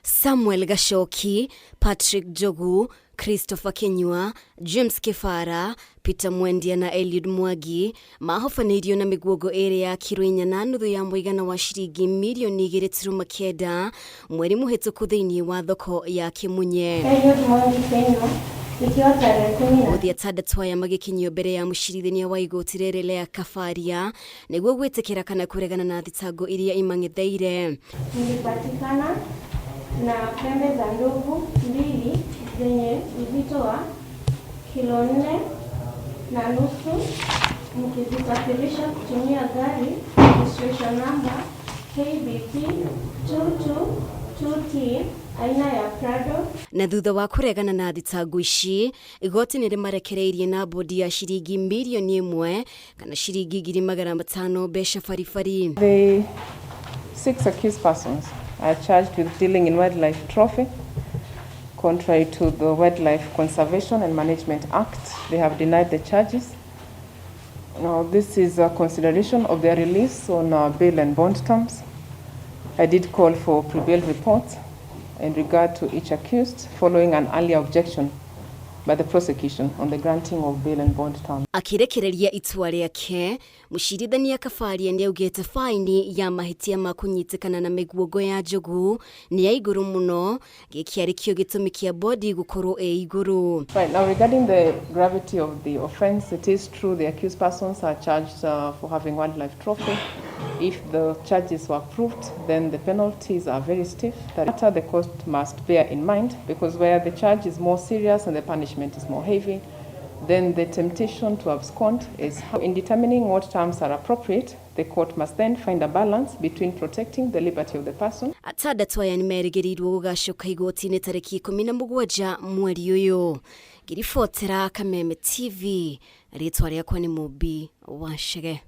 Samuel Gachoki, Patrick Njogu, Christopher Kinyua, James Kĩbara, Peter Mwendia na Eliud Mwangi mahobanĩirio na mĩguongo ĩrĩ ya kiro inya na nuthu ya mũigana wa ciringi mirioni igĩrĩ turuma kenda mweri mũhĩtũku thĩinĩ wa thoko ya Kĩmunye. Eliud Mwangi Kinyua ikiwa tarehe kumi na Othe atandatũ aya magĩkinyio mbere ya mũcirithania wa igoti rĩrĩ rĩa Kabaria nĩguo gwĩtĩkĩra kana kũregana na thitango iria imang'etheire. Nilipatikana na pembe za ndovu mbili zenye uzito wa kilo 4.5 mkizisafirisha kutumia gari registration number KBP 222T aina ya Prado. Na thutha wa kũregana na thitango ici, igoti nĩ rĩmarekereirie na bodi ya ciringi mirioni ĩmwe kana ciringi 500,000 mbeca baribari. The six accused persons are charged with dealing in wildlife trophy contrary to the Wildlife Conservation and Management Act. They have denied the charges. Now, this is a consideration of their release on bail and bond terms. I did call for pre-bail reports in regard to each accused following an earlier objection by the prosecution on the granting of bail and bond terms. Akĩrekereria itua rĩake, mũcirithania Kabaria nĩaugĩte faini ya mahĩtia ma kũnyitĩkana na mĩguongo ya njogu nĩ ya igũrũ mũno, gĩkĩ arĩ kĩo gĩtũmi kĩa bodi gũkorwo ĩ igũrũ. Right, now regarding the gravity of the offense, it is true the accused persons are charged for having wildlife trophy. If the charges were proved, then the penalties are very stiff. That the court must bear in mind, because where the charge is more serious and the punishment is more heavy, then the temptation to abscond is high. In determining what terms are appropriate, the court must then find a balance between protecting the liberty of the person. Atandatũ aya nĩmerĩgĩrĩirwo gũgacoka igoti-inĩ tarĩki 17 mweri ũyũ. Ngĩribotera Kameme TV, rĩtwa rĩakwa nĩ Mũmbi wa Chege.